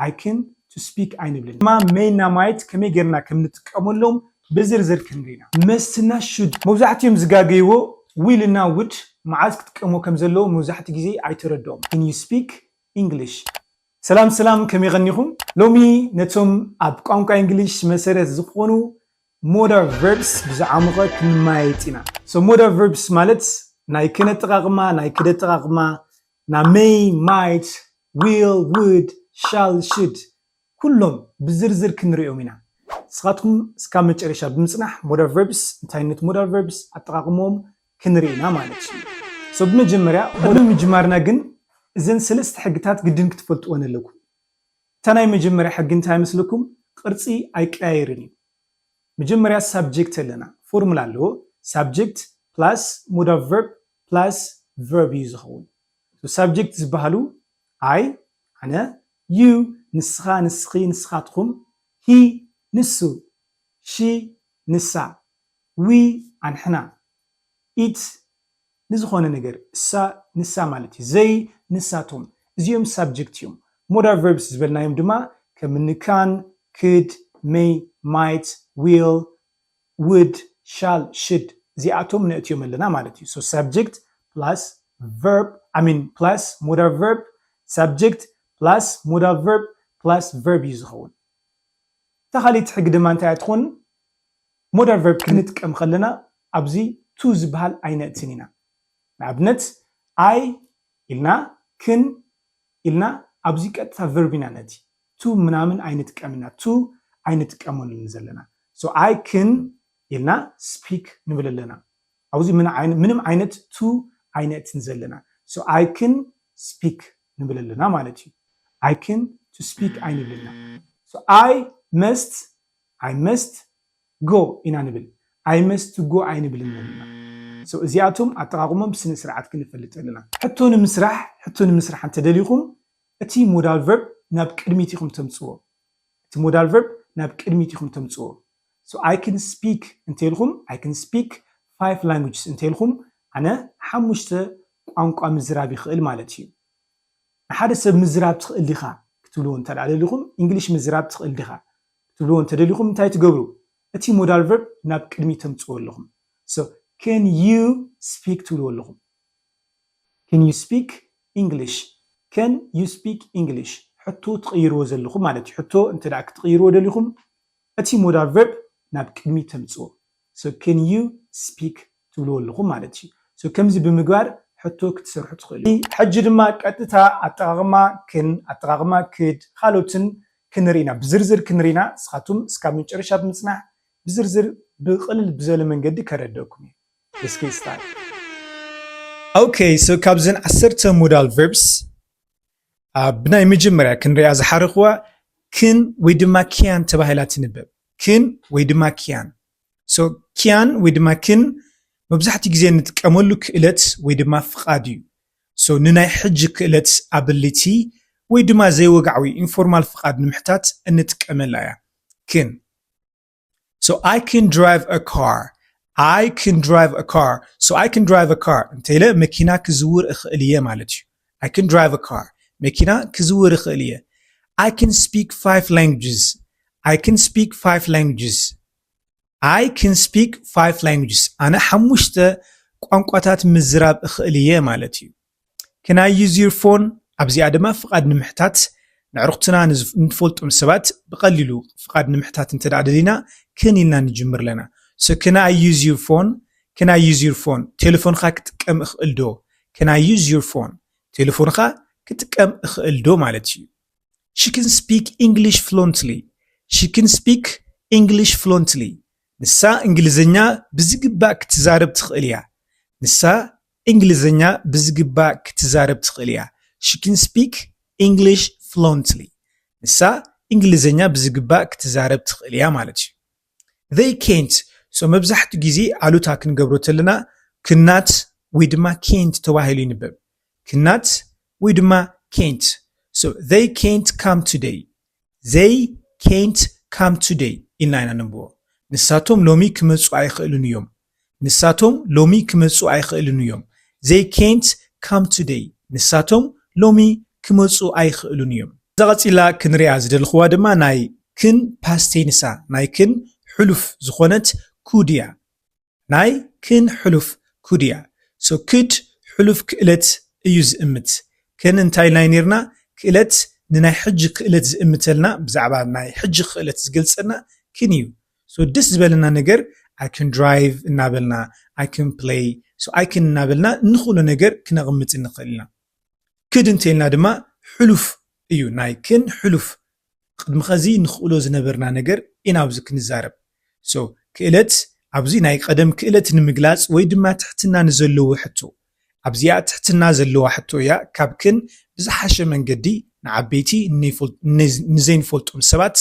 I can to speak ኣይንብልን። ድማ may እና might ከመይ ጌርና ከም ንጥቀመሎም ብዝርዝር ክንርኢ ኢና። Must እና should መብዛሕትኦም ዝጋገይዎ will እና would መዓዝ ክትጥቀሞ ከም ዘለዎ መብዛሕትኡ ግዜ ኣይተረድኦም። Can you speak English? ሰላም ሰላም፣ ከመይ ቀኒኹም? ሎሚ ነቶም ኣብ ቋንቋ እንግሊሽ መሰረት ዝኾኑ modal verbs ብዝዓሙቐ ክንመያየጥ ኢና። So modal verbs ማለት ናይ can ኣጠቓቕማ፣ ናይ could ኣጠቓቕማ፣ ናይ may, might, will, would, shall, should ኩሎም ብዝርዝር ክንሪኦም ኢና። ንስኻትኩም እስካብ መጨረሻ ብምጽናሕ modal verbs እንታይ ዓይነት modal verbs ኣጠቓቕሞም ክንርኢ ኢና ማለት እዩ። So ብመጀመርያ ቅድሚ ምጅማርና ግን እዘን ሰለስተ ሕግታት ግድን ክትፈልጥወን ኣለኩም። እታ ናይ መጀመርያ ሕጊ እንታይ ይመስለኩም? ቅርጺ ኣይቀያየርን እዩ። መጀመርያ ሳብጀክት ኣለና፣ ፎርሙላ ኣለዎ። ሳብጀክት ፕላስ ሞዳል ቨርብ ፕላስ ቨርብ እዩ ዝኸውን። ሳብጀክት ዝበሃሉ ኣይ፣ ኣነ፣ ዩ፣ ንስኻ፣ ንስኺ፣ ንስኻትኩም፣ ሂ፣ ንሱ፣ ሺ፣ ንሳ፣ ዊ፣ ኣንሕና፣ ኢት፣ ንዝኾነ ነገር፣ እሳ፣ ንሳ ማለት እዩ። ዘይ፣ ንሳቶም፣ እዚኦም ሳብጀክት እዮም። ሞዳል ቨርብስ ዝበልናዮም ድማ ከም እኒ ካን፣ ክድ፣ ሜይ፣ ማይት፣ ዊል፣ ውድ፣ ሻል፣ ሽድ፣ እዚኣቶም ነእትዮም ኣለና ማለት እዩ። So subject plus verb, I mean plus modal verb, subject plus modal verb plus verb እዩ ዝኸውን። እታ ካልኣይቲ ሕጊ ድማ እንታይ እያ ትኾን? ሞዳል ቨርብ ክንጥቀም ከለና ኣብዚ ቱ ዝበሃል ኣይነእትን ኢና። ንኣብነት ኣይ ኢልና፣ ክን ኢልና፣ ኣብዚ ቀጥታ ቨርብ ኢና ነቲ። ቱ ምናምን ኣይንጥቀምና፣ ቱ ኣይንጥቀመሉን ዘለና። So ኣይ ክን ኢልና ስፒክ ንብል ኣለና። ኣብዚ ምን ዓይነ-፣ ምንም ዓይነት ቱ ኣይነእትን ዘለና። So ኣይ ክን ስፒክ ንብል ኣለና ማለት እዩ። ኣይ ክን ቱ ስፒክ ኣይንብልና። So ኣይ መስት፣ ኣይ መስት ጎ ኢና ንብል። ኣይ መስት ጎ ኣይንብልን ዘለና። So እዚኣቶም ኣጠቓቕሞም ብስነ ስርዓት ክንፈልጥ ኣለና። ሕቶ ንምስራሕ፣ ሕቶ ንምስራሕ እንተደሊኹም እቲ ሞዳል ቨርብ ናብ ቅድሚት ኢኹም ተምጽዎ። እቲ ሞዳል ቨርብ ናብ ቅድሚት ኢኹም ተምጽዎ። So I can speak እንተኢልኩም፣ I can speak five languages እንተኢልኩም፣ ኣነ ሓሙሽተ ቋንቋ ምዝራብ ይኽእል ማለት እዩ። ንሓደ ሰብ ምዝራብ ትኽእል ዲኻ ክትብልዎ እንተ ደኣ ደሊኹም፣ እንግሊሽ ምዝራብ ትኽእል ዲኻ ክትብልዎ እንተ ደሊኹም እንታይ ትገብሩ? እቲ ሞዳል ቨርብ ናብ ቅድሚት ተምጽዎ ኣለኹም። So can you speak ትብልዎ ኣለኹም። Can you speak English? Can you speak English? ሕቶ ትቕይርዎ ዘለኹም ማለት እዩ። ሕቶ እንተ ደኣ ክትቕይርዎ ደሊኹም እቲ ሞዳል ቨርብ ናብ ቅድሚት ተምጽዎ። So can you speak ትብልዎ ኣለኹም ማለት እዩ። So ከምዚ ብምግባር ሕቶ ክትሰርሑ ትኽእሉ። ሕጂ ድማ ቀጥታ ኣጠቓቕማ ክን፣ ኣጠቓቕማ ክድ፣ ካልኦትን ክንርኢ ኢና፣ ብዝርዝር ክንርኢ ኢና። ንስኻትኩም እስካብ መጨረሻ ብምጽናሕ ብዝርዝር ብቕልል ብዘለ መንገዲ ከረድአኩም እዩ። Let's get started. Okay, so ካብዘን ዓሰርተ ሞዳል ቨርብስ ኣብ ናይ መጀመርያ ክንሪኣ ዝሓረኽዋ ክን ወይ ድማ ኪያን ተባሂላ ትንበብ። ክን ወይ ድማ ኪያን። So ኪያን ወይ ድማ ክን መብዛሕትኡ ግዜ እንጥቀመሉ ክእለት ወይ ድማ ፍቓድ እዩ። So ንናይ ሕጂ ክእለት ኣቢሊቲ ወይ ድማ ዘይወግዓዊ ኢንፎርማል ፍቓድ ንምሕታት እንጥቀመላ እያ። ክን። So I can drive a car. I can drive a car. So I can drive a car. እንተ ኢለ መኪና ክዝውር እኽእል እየ ማለት እዩ። I can drive a car. መኪና ክዝውር እኽእል እየ። I can speak five languages. I can speak five languages. I can speak five languages. ኣነ ሓሙሽተ ቋንቋታት ምዝራብ እኽእል እየ ማለት እዩ። Can I use your phone? ኣብዚኣ ድማ ፍቓድ ንምሕታት ንዕሩኽትና ንዝ-፣ ንትፈልጦም ሰባት ብቐሊሉ ፍቓድ ንምሕታት እንተ ደኣ ደሊና ክን ኢልና ንጅምር ኣለና። So can I use your phone? Can I use your phone? ቴሌፎንኻ ክጥቀም እኽእል ዶ? Can I use your phone? ቴሌፎንኻ ክጥቀም እኽእል ዶ ማለት እዩ። She can speak English fluently. She can speak English fluently. ንሳ እንግሊዝኛ ብዝግባእ ክትዛረብ ትኽእል እያ። ንሳ እንግሊዝኛ ብዝግባእ ክትዛረብ ትኽእል እያ። She can speak English fluently. ንሳ እንግሊዝኛ ብዝግባእ ክትዛረብ ትኽእል እያ ማለት እዩ። They can't። So መብዛሕትኡ ግዜ ኣሉታ ክንገብሮ ተለና ክናት ወይ ድማ ኬንት ተባሂሉ ይንበብ። ክናት ወይ ድማ ኬንት። So they can't come today. They can't come today ኢልና ኢና ነንብቦ። ንሳቶም ሎሚ ክመጹ ኣይኽእሉን እዮም። ንሳቶም ሎሚ ክመጹ ኣይኽእሉን እዮም። They can't come today. ንሳቶም ሎሚ ክመጹ ኣይኽእሉን እዮም። እዛ ቀጺላ ክንሪኣ ዝደለኽዋ ድማ ናይ ክን past tense እያ። ናይ ክን ሕሉፍ ዝኾነት could እያ። ናይ ክን ሕሉፍ could እያ። So could ሕሉፍ ክእለት እዩ ዝእምት። ክን እንታይ ኢልና ነርና? ክእለት፣ ንናይ ሕጂ ክእለት ዝእምተልና፣ ብዛዕባ ናይ ሕጂ ክእለት ዝገልጸልና ክን እዩ። So ደስ ዝበለና ነገር I can drive እናበልና፣ I can play፣ so I can እናበልና እንኽእሎ ነገር ክነቕምጥ ንኽእል ኢና። Could እንተልና ድማ ሕሉፍ እዩ፣ ናይ ክን ሕሉፍ። ቅድሚ ኸዚ ንኽእሎ ዝነበርና ነገር ኢና ኣብዚ ክንዛረብ። So ክእለት ኣብዚ ናይ ቀደም ክእለት ንምግላጽ ወይ ድማ ትሕትና ንዘለዎ ሕቶ። ኣብዚኣ ትሕትና ዘለዋ ሕቶ እያ። ካብ ክን ብዝሓሸ መንገዲ ንዓበይቲ ንዘይንፈልጦም ሰባት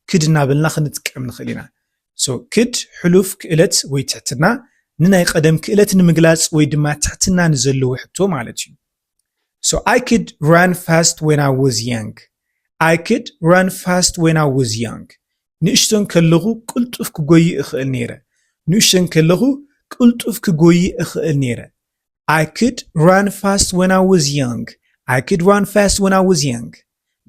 could እናበልና ክንጥቀም ንኽእል ኢና። So could ሕሉፍ ክእለት ወይ ትሕትና ንናይ ቀደም ክእለት ንምግላጽ ወይ ድማ ትሕትና ንዘለዎ ሕቶ ማለት እዩ። So I could run fast when I was young. I could run fast when I was young. ንእሽተን ከለኹ ቅልጡፍ ክጎይ እኽእል ነይረ። ንእሽተን ከለኹ ቅልጡፍ ክጎይ እኽእል ነይረ። I could run fast when I was young. I could run fast when I was young.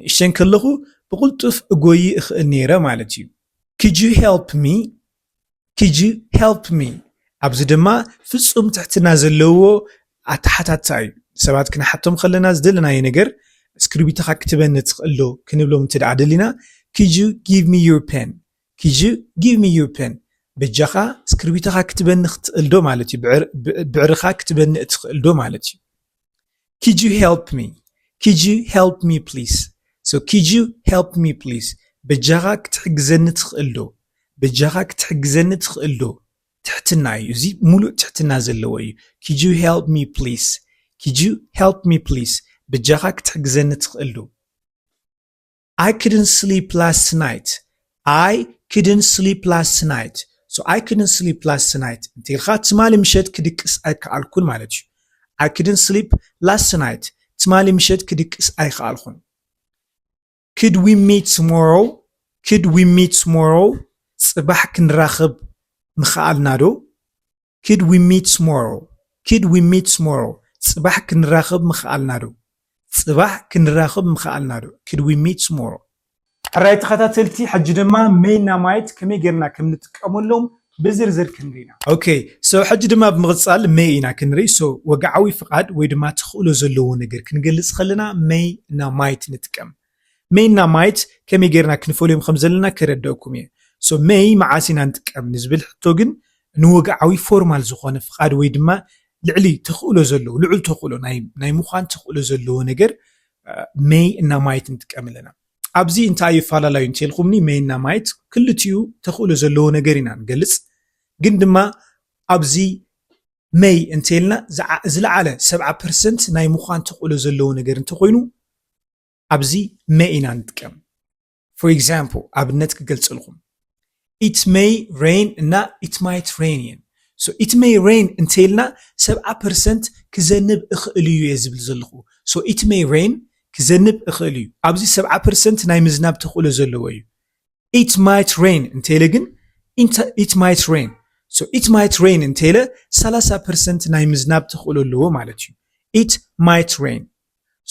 ንእሽተን ከለኹ ብቕልጡፍ እጎይ እኽእል ነይረ ማለት እዩ። Could you help me? Could you help me? ኣብዚ ድማ ፍጹም ትሕትና ዘለዎ ኣተሓታታ እዩ። ሰባት ክንሓቶም ከለና ዝደለናዮ ነገር እስክሪቢቶኻ ክትበኒ ትኽእል ዶ ክንብሎም እንተ ደኣ ደሊና፣ Could you give me your pen? Could you give me your pen? በጃኻ እስክሪቢቶኻ ክትበኒ ክትኽእል ዶ ማለት እዩ። ብዕርኻ ክትበኒ እትኽእል ዶ ማለት እዩ። Could you help me? Could you help me please? So could you help me please? በጃኻ ክትሕግዘኒ ትኽእል ዶ? በጃኻ ክትሕግዘኒ ትኽእል ዶ? ትሕትና እዩ። እዚ ሙሉእ ትሕትና ዘለዎ እዩ። Could you help me please? Could you help me please? በጃኻ ክትሕግዘኒ ትኽእል ዶ? I couldn't sleep last night. I couldn't sleep last night. So I couldn't sleep last night. እንተ ኢልካ ትማሊ ምሸት ክድቅስ ኣይከኣልኩን ማለት እዩ። I couldn't sleep last night. ትማሊ ምሸት ክድቅስ ኣይከኣልኩን። Could we meet tomorrow? Could we meet tomorrow? ጽባሕ ክንራኸብ ምኸኣልና ዶ? Could we meet tomorrow? Could we meet tomorrow? ጽባሕ ክንራኸብ ምኸኣልና ዶ? ጽባሕ ክንራኸብ ምኸኣልና ዶ? Could we meet tomorrow? ሕራይ ተኸታተልቲ፣ ሕጂ ድማ may እና might ከመይ ጌርና ከም ንጥቀመሎም ብዝርዝር ክንርኢ ኢና። Okay, so ሕጂ ድማ ብምቕጻል may ኢና ክንርኢ። So ወግዓዊ ፍቓድ ወይ ድማ ተኽእሎ ዘለዎ ነገር ክንገልጽ ከለና may እና might ንጥቀም። May እና might ከመይ ጌርና ክንፈልዮም ከም ዘለና ከረድአኩም እየ። So may መዓስ ኢና ንጥቀም ንዝብል ሕቶ ግን ንወግዓዊ ፎርማል ዝኾነ ፍቓድ ወይ ድማ ልዕሊ ተኽእሎ ዘለዎ፣ ልዑል ተኽእሎ ናይ ምዃን ተኽእሎ ዘለዎ ነገር may እና might ንጥቀም ኣለና። ኣብዚ እንታይ እዩ ኣፈላላዩ እንተልኩምኒ፣ may እና might ክልቲኡ ተኽእሎ ዘለዎ ነገር ኢና ንገልጽ። ግን ድማ ኣብዚ may እንተልና ዝለዓለ ሰብዓ ፐርሰንት ናይ ምዃን ተኽእሎ ዘለዎ ነገር እንተኾይኑ ኣብዚ may ኢና ንጥቀም። For example ኣብነት ክገልጸልኩም፣ It may rain እና it might rain እየን። So it may rain እንተልና ሰብዓ ፐርሰንት ክዘንብ እኽእል እዩ እየ ዝብል ዘለኹ። So it may rain ክዘንብ እኽእል እዩ። ኣብዚ ሰብዓ ፐርሰንት ናይ ምዝናብ ተኽእሎ ዘለዎ እዩ። It might rain እንተለ ግን it might rain። So it might rain እንተለ ሰላሳ ፐርሰንት ናይ ምዝናብ ተኽእሎ ኣለዎ ማለት እዩ። It might rain።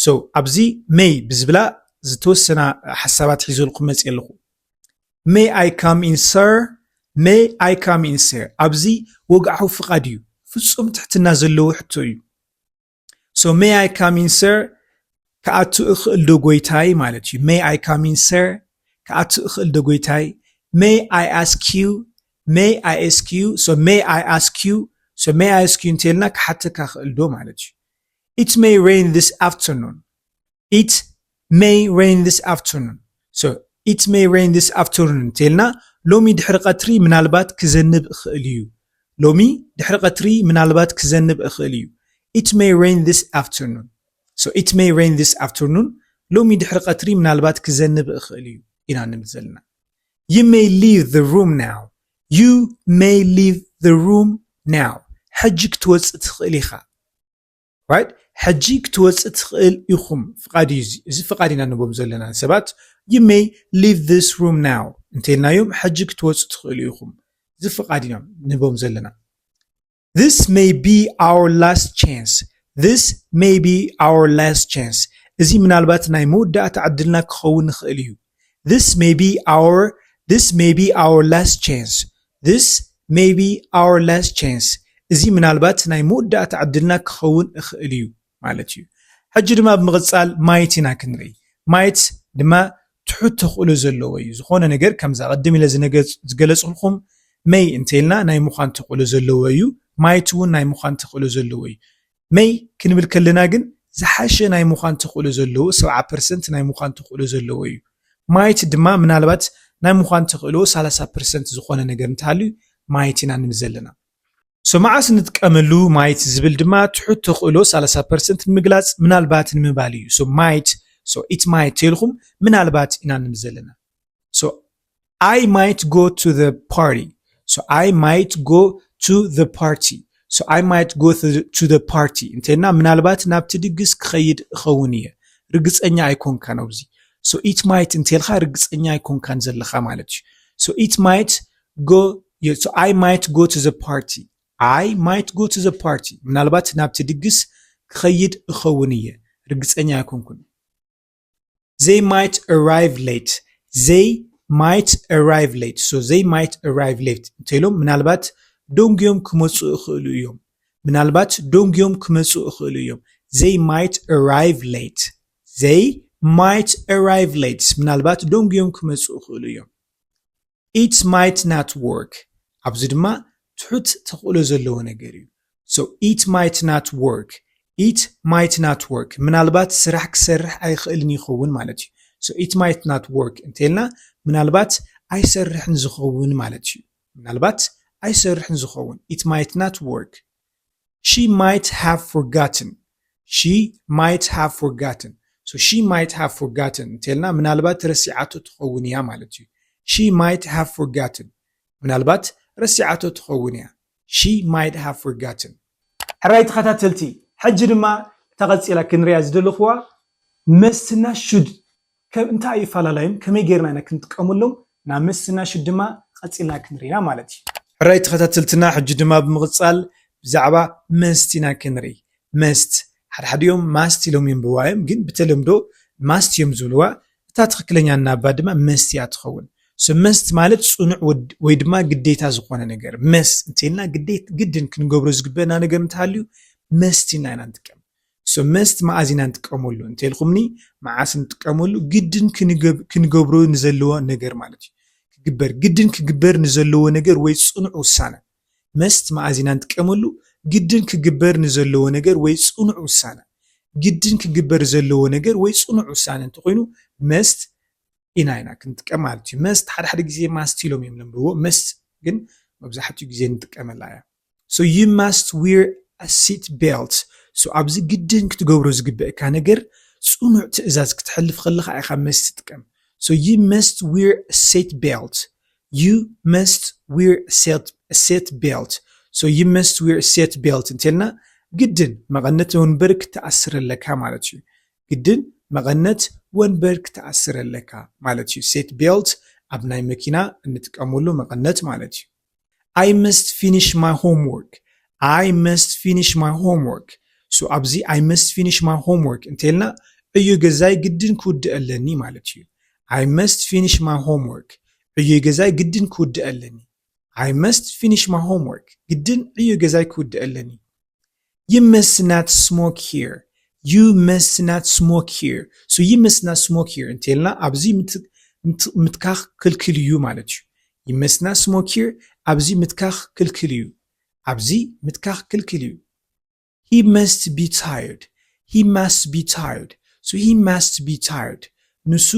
So ኣብዚ may ብዝብላ ዝተወሰና ሓሳባት ሒዘልኩም መፅእ ኣለኹ። May I come in sir? May I come in sir? ኣብዚ ወግዓዊ ፍቓድ እዩ። ፍጹም ትሕትና ዘለዎ ሕቶ እዩ። So may I come in sir? ክኣቱ እኽእል ዶ ጎይታይ ማለት እዩ። May I come in sir? ክኣቱ እኽእል ዶ ጎይታይ? May I ask you? May I ask you? So may I ask you? So may I ask you እንተልና ክሓተካ እኽእል ዶ ማለት እዩ። It may rain this afternoon. It may rain this afternoon. So it may rain this afternoon እንተልና ሎሚ ድሕሪ ቀትሪ ምናልባት ክዘንብ እኽእል እዩ። ሎሚ ድሕሪ ቀትሪ ምናልባት ክዘንብ እኽእል እዩ። It may rain this afternoon. So it may rain this afternoon. ሎሚ ድሕሪ ቀትሪ ምናልባት ክዘንብ እኽእል እዩ ኢና ንብል ዘለና። You may leave the room now. You may leave the room now. ሕጂ ክትወፅእ ትኽእል ኢኻ። Right? ሕጂ ክትወፅእ ትኽእል ኢኹም። ፍቓድ እዩ እዚ። እዚ ፍቓድ ኢና ንቦም ዘለና ሰባት። You may leave this room now እንተልናዮም ሕጂ ክትወፅእ ትኽእሉ ኢኹም። እዚ ፍቓድ ኢና ንቦም ዘለና። This may be our last chance. This may be our last chance. እዚ ምናልባት ናይ መወዳእታ ዕድልና ክኸውን ይኽእል እዩ። This may be our this may be our last chance. This may be our last chance. እዚ ምናልባት ናይ መወዳእታ ዕድልና ክኸውን ይኽእል እዩ ማለት እዩ። ሕጂ ድማ ብምቕጻል might ኢና ክንርኢ። Might ድማ ትሑት ተኽእሎ ዘለዎ እዩ። ዝኾነ ነገር ከምዛ ቅድም ኢለ ዝነገ- ዝገለጽኩልኩም may እንተኢልና ናይ ምዃን ተኽእሎ ዘለዎ እዩ። Might እውን ናይ ምዃን ተኽእሎ ዘለዎ እዩ። May ክንብል ከለና ግን ዝሓሸ ናይ ምዃን ተኽእሎ ዘለዎ ሰብዓ ፐርሰንት ናይ ምዃን ተኽእሎ ዘለዎ እዩ። Might ድማ ምናልባት ናይ ምዃን ተኽእሎ ሰላሳ ፐርሰንት ዝኾነ ነገር እንተሃልዩ might ኢና ንብል ዘለና። So መዓስ ንጥቀመሉ might ዝብል ድማ ትሑት ተኽእሎ ሰላሳ ፐርሰንት ንምግላጽ ምናልባት ንምባል እዩ። So might so it might ተልኹም ምናልባት ኢና ንብል ዘለና። So I might go to the party. So I might go to the party. So I might go to the, to the party እንተልና ምናልባት ናብቲ ድግስ ክኸይድ እኸውን እየ። ርግጸኛ ኣይኮንካን ኣብዚ። So it might እንተልካ ርግጸኛ ኣይኮንካን ዘለኻ ማለት እዩ። So it might go so I might go to the party. I might go to the party. ምናልባት ናብቲ ድግስ ክኸይድ እኸውን እየ። ርግጸኛ ኣይኮንኩን። They might arrive late. They might arrive late. So they might arrive late እንተኢሎም ምናልባት ደንጉዮም ክመጹ ይኽእሉ እዮም። ምናልባት ደንጉዮም ክመጹ ይኽእሉ እዮም። They might arrive late. They might arrive late. ምናልባት ደንጉዮም ክመጹ ይኽእሉ እዮም። It might not work. ኣብዚ ድማ ትሑት ተኽእሎ ዘለዎ ነገር እዩ። So it might not work. It might not work. ምናልባት ስራሕ ክሰርሕ ኣይኽእልን ይኸውን ማለት እዩ። So it might not work እንተልና ምናልባት ኣይሰርሕን ዝኸውን ማለት እዩ። ምናልባት ኣይሰርሕን ዝኸውን። It might not work. She might have forgotten. She might have forgotten. So she might have forgotten እንተልና ምናልባት ረሲዓቶ ትኸውን እያ ማለት እዩ። She might have forgotten. ምናልባት ረሲዓቶ ትኸውን እያ። She might have forgotten. ሕራይ ተኸታተልቲ፣ ሕጂ ድማ ተቐጺላ ክንሪያ ዝደለኹዋ መስትና should እንታይ እዩ ኣፈላላዮም፣ ከመይ ጌርና ኢና ክንጥቀመሎም፣ ናብ መስትና should ድማ ቀጺልና ክንሪና ማለት እዩ። ሕራይ ተኸታተልትና፣ ሕጂ ድማ ብምቕጻል ብዛዕባ መስት ኢና ክንርኢ። መስት ሓድሓዲኦም ማስት ኢሎም የንብብዋ እዮም፣ ግን ብተለምዶ ማስት እዮም ዝብልዋ። እታ ትኽክለኛ ኣናባ ድማ መስት እያ ትኸውን። So መስት ማለት ጽኑዕ ወድ- ወይ ድማ ግዴታ ዝኾነ ነገር። መስት እንተልና ግዴት ግድን ክንገብሮ ዝግበእና ነገር እንተሃልዩ መስት ኢና ኢና ንጥቀም። So መስት መኣዝ ኢና ንጥቀመሉ እንተልኩምኒ፣ መዓስ ንጥቀመሉ? ግድን ክንገብ- ክንገብሮ ንዘለዎ ነገር ማለት እዩ። ክግበር ግድን ክግበር ንዘለዎ ነገር ወይ ጽኑዕ ውሳነ። መስት መኣዝ ኢና ንጥቀመሉ? ግድን ክግበር ንዘለዎ ነገር ወይ ጽኑዕ ውሳነ። ግድን ክግበር ዘለዎ ነገር ወይ ጽኑዕ ውሳነ እንተኾይኑ መስት ኢና ኢና ክንጥቀም ማለት እዩ። መስት ሓደ ሓደ ግዜ ማስት ኢሎም እዮም ነንብብዎ። መስት ግን መብዛሕትኡ ግዜ ንጥቀመላ እያ። So you must wear a seat belt. So ኣብዚ ግድን ክትገብሮ ዝግበእካ ነገር ጽኑዕ ትእዛዝ ክትሕልፍ ከለኻ ኢኻ መስት ትጥቀም። So you must wear a seat belt. You must wear a seat, a seat belt. So you must wear a seat belt እንተልና ግድን መቐነት ወንበር ክትኣስር ኣለካ ማለት እዩ። ግድን መቐነት ወንበር ክትኣስር ኣለካ ማለት እዩ። Seat belt ኣብ ናይ መኪና እንጥቀመሉ መቐነት ማለት እዩ። I must finish my homework. I must finish my homework. So ኣብዚ I must finish my homework እንተልና ዕዮ ገዛይ ግድን ክውድእ ኣለኒ ማለት እዩ። I must finish my homework. ዕዮ ገዛይ ግድን ክውድእ ኣለኒ። I must finish my homework. ግድን ዕዮ ገዛይ ክውድእ ኣለኒ። You must not smoke here. You must not smoke here. So you must not smoke here እንተልና ኣብዚ ምት- ምት- ምትካኽ ክልክል እዩ ማለት እዩ። You must not smoke here. ኣብዚ ምትካኽ ክልክል እዩ። ኣብዚ ምትካኽ ክልክል እዩ። He must be tired. He must be tired. So he must be tired. ንሱ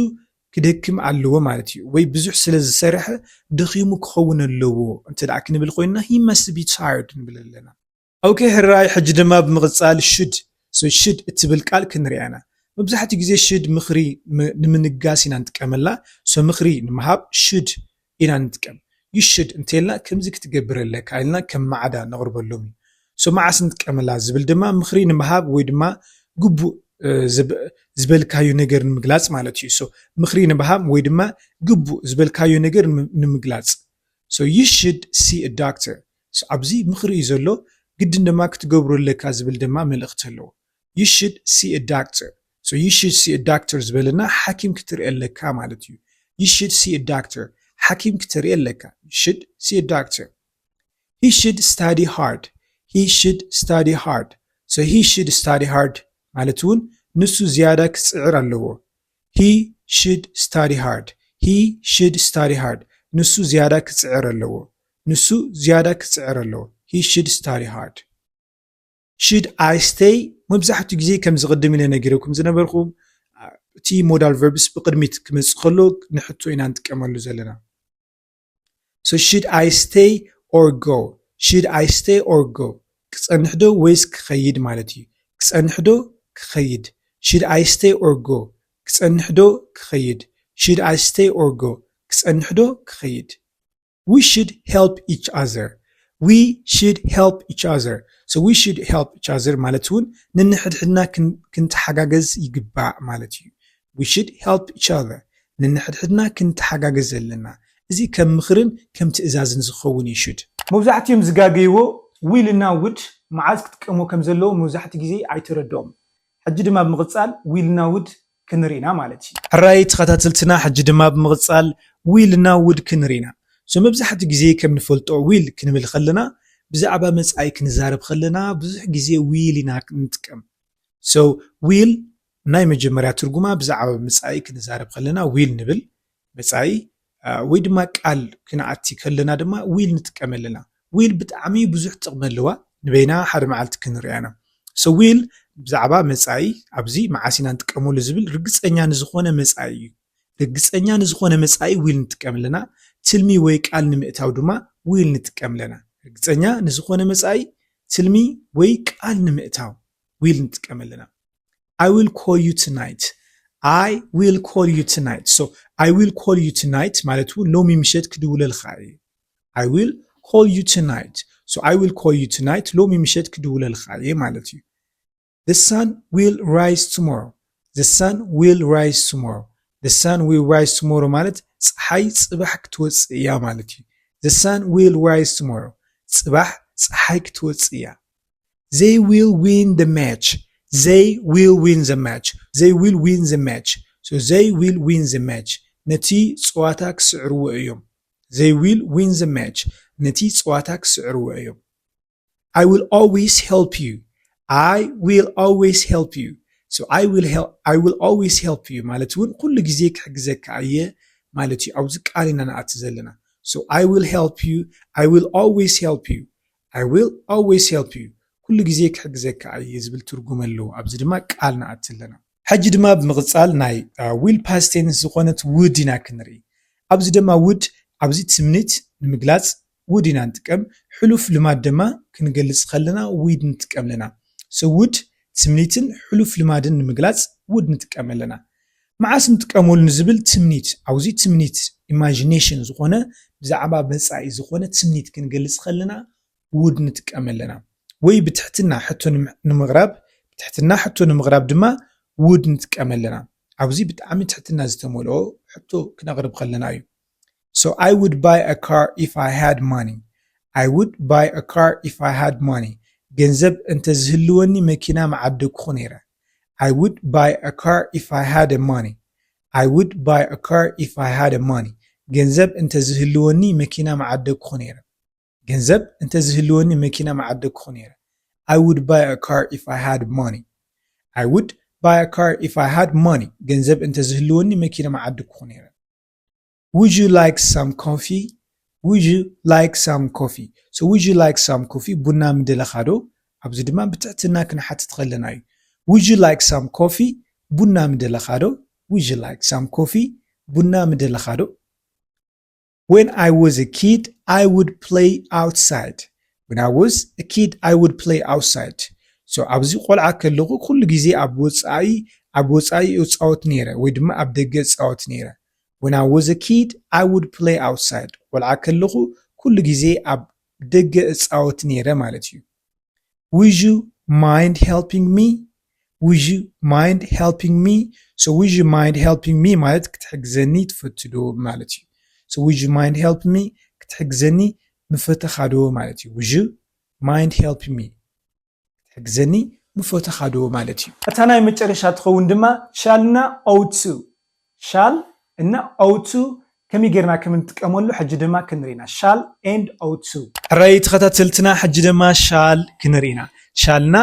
ክደክም ኣለዎ ማለት እዩ። ወይ ብዙሕ ስለ ዝሰርሐ ደኺሙ ክኸውን ኣለዎ እንተ ደኣ ክንብል ኮይንና he must be tired ንብል ኣለና። ኦኬ ሕራይ፣ ሕጂ ድማ ብምቕጻል should። So should እትብል ቃል ክንሪኣ ኢና። መብዛሕትኡ ግዜ should ምኽሪ ም- ንምንጋስ ኢና ንጥቀመላ። So ምኽሪ ንምሃብ should ኢና ንጥቀም። You should እንተልና ከምዚ ክትገብር ኣለካ ኢልና ከም ማዕዳ ነቕርበሎም እዩ። So መዓስ ንጥቀመላ ዝብል ድማ ምኽሪ ንምሃብ ወይ ድማ ግቡእ እ፣ ዝብ- ዝበልካዮ ነገር ንምግላጽ ማለት እዩ። So ምኽሪ ንምሃብ ወይ ድማ ግቡእ ዝበልካዮ ነገር ንም- ንምግላጽ። So you should see a doctor. So ኣብዚ ምኽሪ እዩ ዘሎ፣ ግድን ድማ ክትገብሮ ኣለካ ዝብል ድማ መልእኽቲ ኣለዎ። You should see a doctor. So you should see a doctor ዝበለና ሓኪም ክትርኢ ኣለካ ማለት እዩ። You should see a doctor፣ ሓኪም ክትርኢ ኣለካ። You should see a doctor. He should study hard. He should study hard. So he should study hard ማለት እውን ንሱ ዝያዳ ክፅዕር ኣለዎ። He should study hard. He should study hard. ንሱ ዝያዳ ክፅዕር ኣለዎ። ንሱ ዝያዳ ክፅዕር ኣለዎ። He should study hard. Should I stay? መብዛሕትኡ ግዜ ከም ዝቕድም ኢለ ነጊረኩም ዝነበርኩም እቲ modal verbs ብቕድሚት ክመፅእ ከሎ ንሕቶ ኢና ንጥቀመሉ ዘለና። So should I stay or go? Should I stay or go? ክፀንሕ ዶ ወይስ ክኸይድ ማለት እዩ። ክፀንሕ ዶ ክኸይድ? Should I stay or go? ክፀንሕ ዶ ክኸይድ? Should I stay or go? ክፀንሕ ዶ ክኸይድ? We should help each other. We should help each other. So we should help each other ማለት እውን ንንሕድሕድና ክንተሓጋገዝ ይግባእ ማለት እዩ። We should help each other. ንንሕድሕድና ክንተሓጋገዝ ዘለና። እዚ ከም ምኽርን ከም ትእዛዝን ዝኸውን እዩ። Should መብዛሕትኦም ዝጋገይዎ will እና would መዓዝ ክጥቀሙ ከም ዘለዎ መብዛሕትኡ ግዜ ኣይተረድኦም። ሕጂ ድማ ብምቕፃል will እና would ክንርኢና ማለት እዩ። ሕራይ ተኸታተልትና፣ ሕጂ ድማ ብምቕፃል will እና would ክንርኢና። So መብዛሕትኡ ግዜ ከም ንፈልጦ will ክንብል ከለና ብዛዕባ መጻኢ ክንዛረብ ከለና ብዙሕ ግዜ will ኢና ንጥቀም። So will ናይ መጀመርያ ትርጉማ ብዛዕባ መጻኢ ክንዛረብ ከለና will ንብል፣ መጻኢ ወይ ድማ ቃል ክንኣቲ ከለና ድማ will ንጥቀም ኣለና። Will ብጣዕሚ ብዙሕ ጥቕሚ ኣለዋ። ንበይና ሓደ መዓልቲ ክንሪኣና። So will ብዛዕባ መጻኢ ኣብዚ መዓስ ኢና ንጥቀመሉ ዝብል ርግጸኛ ንዝኾነ መጻኢ እዩ። ርግጸኛ ንዝኾነ መጻኢ will ንጥቀም ኣለና። ትልሚ ወይ ቃል ንምእታው ድማ will ንጥቀም ኣለና። ርግጸኛ ንዝኾነ መጻኢ ትልሚ ወይ ቃል ንምእታው will ንጥቀም ኣለና። I will call you tonight. I will call you tonight. So I will call you tonight ማለት እውን ሎሚ ምሸት ክድውለልካ እየ። I will call you tonight. So I will call you tonight. ሎሚ ምሸት ክድውለልካ እየ ማለት እዩ። The sun will rise tomorrow. The sun will rise tomorrow. The sun will rise tomorrow ማለት ፀሓይ ፅባሕ ክትወፅእ እያ ማለት እዩ። The sun will rise tomorrow. ፅባሕ ፀሓይ ክትወፅእ እያ። They will win the match. They will win the match. They will win the match. So they will win the match. ነቲ ፀዋታ ክስዕርዎ እዮም። They will win the match. ነቲ ፀዋታ ክስዕርዎ እዮም። I will always help you. I will always help you. So I will help, I will always help you ማለት እውን ኩሉ ግዜ ክሕግዘካ እየ ማለት እዩ። ኣብዚ ቃል ኢና ንኣቲ ዘለና። So I will help you. I will always help you. I will always help you. ኩሉ ግዜ ክሕግዘካ እየ ዝብል ትርጉም ኣለዎ። ኣብዚ ድማ ቃል ንኣቲ ኣለና። ሕጂ ድማ ብምቕፃል ናይ will past tense ዝኾነት would ኢና ክንርኢ። ኣብዚ ድማ would ኣብዚ ትምኒት ንምግላፅ would ኢና ንጥቀም። ሕሉፍ ልማድ ድማ ክንገልፅ ከለና would ንጥቀም ኣለና። So would ትምኒትን ሕሉፍ ልማድን ንምግላፅ would ንጥቀም ኣለና። መዓስ ንጥቀመሉ ንዝብል ትምኒት፣ ኣብዚ ትምኒት imagination ዝኾነ ብዛዕባ መፃኢ ዝኾነ ትምኒት ክንገልፅ ከለና would ንጥቀም ኣለና። ወይ ብትሕትና ሕቶ ንምቕራብ፣ ብትሕትና ሕቶ ንምቕራብ ድማ would ንጥቀም ኣለና። ኣብዚ ብጣዕሚ ትሕትና ዝተመልኦ ሕቶ ክነቕርብ ከለና እዩ። So I would buy a car if I had money. I would buy a car if I had money. ገንዘብ እንተዝህልወኒ መኪና ምዓደግኩ ነይረ። I would buy a car if I had a money. I would buy a car if I had a money. ገንዘብ እንተዝህልወኒ መኪና ምዓደግኩ ነይረ። ገንዘብ እንተዝህልወኒ መኪና ምዓደግኩ ነይረ። I would buy a car if I had money. I would buy a car if I had money. ገንዘብ እንተዝህልወኒ መኪና ምዓደግኩ ነይረ። Would you like some coffee? Would you like some coffee? So would you like some coffee? ቡና ምደለኻ ዶ? ኣብዚ ድማ ብትሕትና ክንሓትት ከለና እዩ። Would you like some coffee? ቡና ምደለኻ ዶ? Would you like some coffee? ቡና ምደለኻ ዶ? When I was a kid, I would play outside. When I was a kid, I would play outside. So ኣብዚ ቆልዓ ከለኹ ኩሉ ግዜ ኣብ ወጻኢ ኣብ ወጻኢ እጻወት ነይረ ወይ ድማ ኣብ ደገ እጻወት ነይረ። When I was a kid, I would play outside. ቆልዓ ከለኹ ኩሉ ግዜ ኣብ ደገ እጻወት ነይረ ማለት እዩ። Would you mind helping me? Would you mind helping me? So would you mind helping me ማለት ክትሕግዘኒ ትፈቱ ዶ ማለት እዩ። So would you mind helping me? ክትሕግዘኒ ምፈተኻ ዶ ማለት እዩ። Would you mind helping me? ክትሕግዘኒ ምፈተኻ ዶ ማለት እዩ። እታ ናይ መጨረሻ ትኸውን ድማ shall እና ought to፣ shall እና ought to ከመይ ጌርና ከም እንጥቀመሉ ሕጂ ድማ ክንርኢ ኢና። Shall and ought to። ሕራይ ተኸታተልትና፣ ሕጂ ድማ shall ክንርኢ ኢና። Shall እና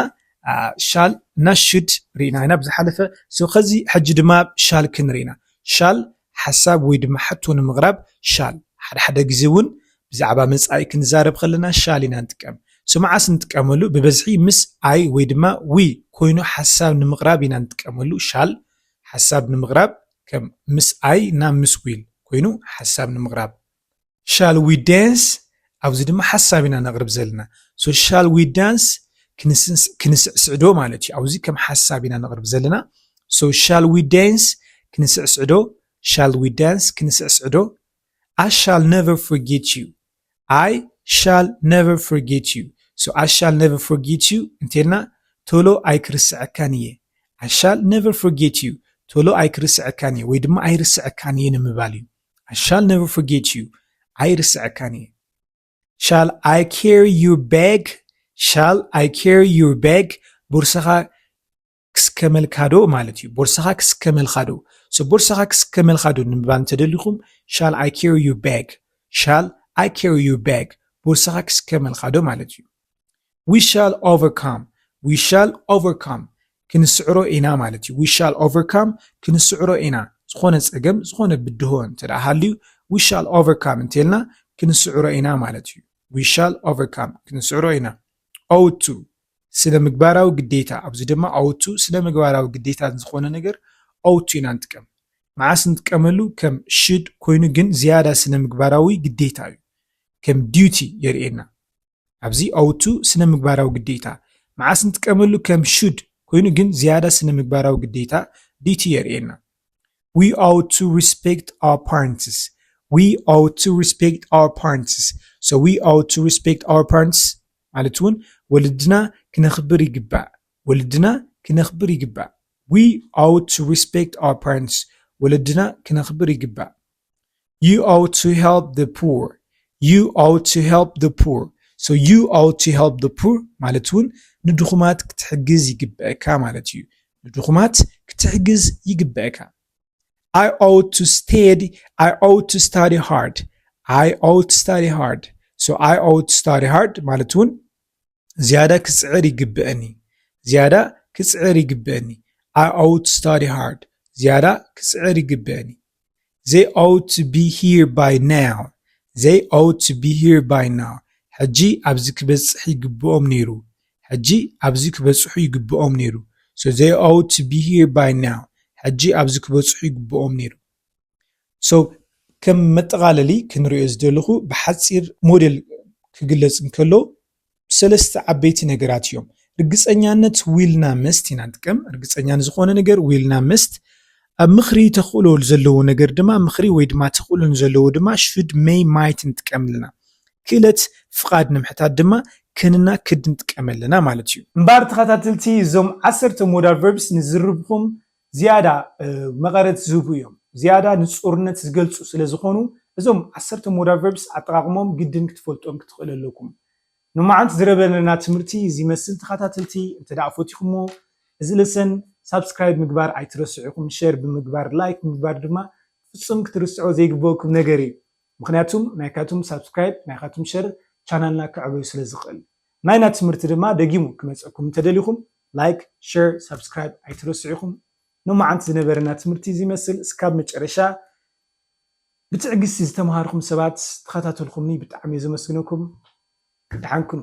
shall እና should ርኢና ኢና ብዝሓለፈ። So ከዚ ሕጂ ድማ shall ክንርኢ ኢና። Shall ሓሳብ ወይ ድማ ሕቶ ንምቕራብ shall። ሓደ ሓደ ግዜ እውን ብዛዕባ መጻኢ ክንዛረብ ከለና shall ኢና ንጥቀም። So መዓስ ንጥቀመሉ? ብበዝሒ ምስ I ወይ ድማ we ኮይኑ ሓሳብ ንምቕራብ ኢና ንጥቀመሉ። Shall ሓሳብ ንምቕራብ ከም ምስ I እና ምስ will ኮይኑ ሓሳብ ንምቕራብ። Shall we dance? ኣብዚ ድማ ሓሳብ ኢና ነቕርብ ዘለና። So shall we dance? ክንስዕስዕ ዶ ማለት እዩ። ኣብዚ ከም ሓሳብ ኢና ነቕርብ ዘለና። So shall we dance? ክንስዕስዕ ዶ? Shall we dance? ክንስዕስዕ ዶ? I shall never forget you. I shall never forget you. So I shall never forget you እንተልና ቶሎ ኣይክርስዐካን እየ። I shall never forget you. ቶሎ ኣይክርስዐካን እየ ወይ ድማ ኣይርስዐካን እየ ንምባል እዩ። I shall never forget you. ኣይርስዐካን እየ። Shall I carry your bag? Shall I carry your bag? ቦርሳኻ ክስከመልካ ዶ ማለት እዩ። ቦርሳኻ ክስከመልካ ዶ? So ቦርሳኻ ክስከመልካ ዶ ንምባል እንተደሊኹም shall I carry your bag? Shall I carry your bag? ቦርሳኻ ክስከመልካ ዶ ማለት እዩ። We shall overcome. We shall overcome. ክንስዕሮ ኢና ማለት እዩ። We shall overcome. ክንስዕሮ ኢና። ዝኾነ ጸገም፣ ዝኾነ ብድሆ እንተ ደኣ ሃልዩ we shall overcome እንተልና ክንስዕሮ ኢና ማለት እዩ። We shall overcome. ክንስዕሮ ኢና። Ought to ስነ ምግባራዊ ግዴታ። ኣብዚ ድማ ought to ስነ ምግባራዊ ግዴታ ዝኾነ ነገር ought to ኢና ንጥቀም። መዓስ ንጥቀመሉ? ከም should ኮይኑ ግን ዝያዳ ስነ ምግባራዊ ግዴታ እዩ። ከም duty የርእየና። ኣብዚ ought to ስነ ምግባራዊ ግዴታ። መዓስ ንጥቀመሉ? ከም should ኮይኑ ግን ዝያዳ ስነ ምግባራዊ ግዴታ duty የርእየና። We ought to respect our parents. We ought to respect our parents. So we ought to respect our parents ማለት እውን ወለድና ክነኽብር ይግባእ። ወለድና ክነኽብር ይግባእ። We ought to respect our parents. ወለድና ክነኽብር ይግባእ። You ought to help the poor. You ought to help the poor. So you ought to help the poor ማለት እውን ንድኹማት ክትሕግዝ ይግበአካ ማለት እዩ። ንድኹማት ክትሕግዝ ይግበአካ። I ought to study, I ought to study hard. I ought to study hard. So I ought to study hard ማለት እውን ዝያዳ ክጽዕር ይግበአኒ። ዝያዳ ክጽዕር ይግበአኒ። I ought to study hard. ዝያዳ ክጽዕር ይግበአኒ። They ought to be here by now. They ought to be here by now. ሕጂ ኣብዚ ክበጽሕ ይግብኦም ነይሩ። ሕጂ ኣብዚ ክበጽሑ ይግብኦም ነይሩ። So they ought to be here by now. ሕጂ ኣብዚ ክበጽሑ ይግብኦም ነይሩ። So ከም መጠቓለሊ ክንሪኦ ዝደለኹ ብሓጺር ሞዴል ክግለጽ እንከሎ ሰለስተ ዓበይቲ ነገራት እዮም። ርግጸኛነት will እና must ኢና ንጥቀም። ርግጸኛ ንዝኾነ ነገር will እና must። ኣብ ምኽሪ ተኽእሎ ዘለዎ ነገር ድማ ምኽሪ ወይ ድማ ተኽእሎ ንዘለዎ ድማ should፣ may፣ might ንጥቀም ኣለና። ክእለት ፍቓድ ንምሕታት ድማ can እና could ንጥቀም ኣለና ማለት እዩ። እምበኣር ተኸታተልቲ እዞም ዓሰርተ modal verbs ንዝርብኹም ዝያዳ መቐረት ዝህቡ እዮም። ዝያዳ ንጹርነት ዝገልጹ ስለ ዝኾኑ እዞም ዓሰርተ modal verbs ኣጠቓቕሞም ግድን ክትፈልጦም ክትኽእሉ ኣለኩም። ንመዓልቲ ዝረበለና ትምህርቲ እዚ መስል ተኸታተልቲ እንተ ደኣ ፈቲኹሞ እዚ lesson subscribe ምግባር ኣይትረስዑ ኢኹም። Share ብምግባር like ብምግባር ድማ ፍጹም ክትርስዖ ዘይግበኩም ነገር እዩ። ምኽንያቱም ናይካቱም subscribe ናይካቱም share ቻናልና ክዕበዩ ስለ ዝኽእል። ናይና ትምህርቲ ድማ ደጊሙ ክመጸኩም እንተደሊኹም like፣ share፣ subscribe ኣይትረስዑ ኢኹም። ንመዓልቲ ዝነበረና ትምህርቲ እዚ ይመስል። እስካብ መጨረሻ ብትዕግስቲ ዝተምሃርኩም ሰባት ተኸታተልኩምኒ ብጣዕሚ እየ ዘመስግነኩም። ደሓን ኩኑ።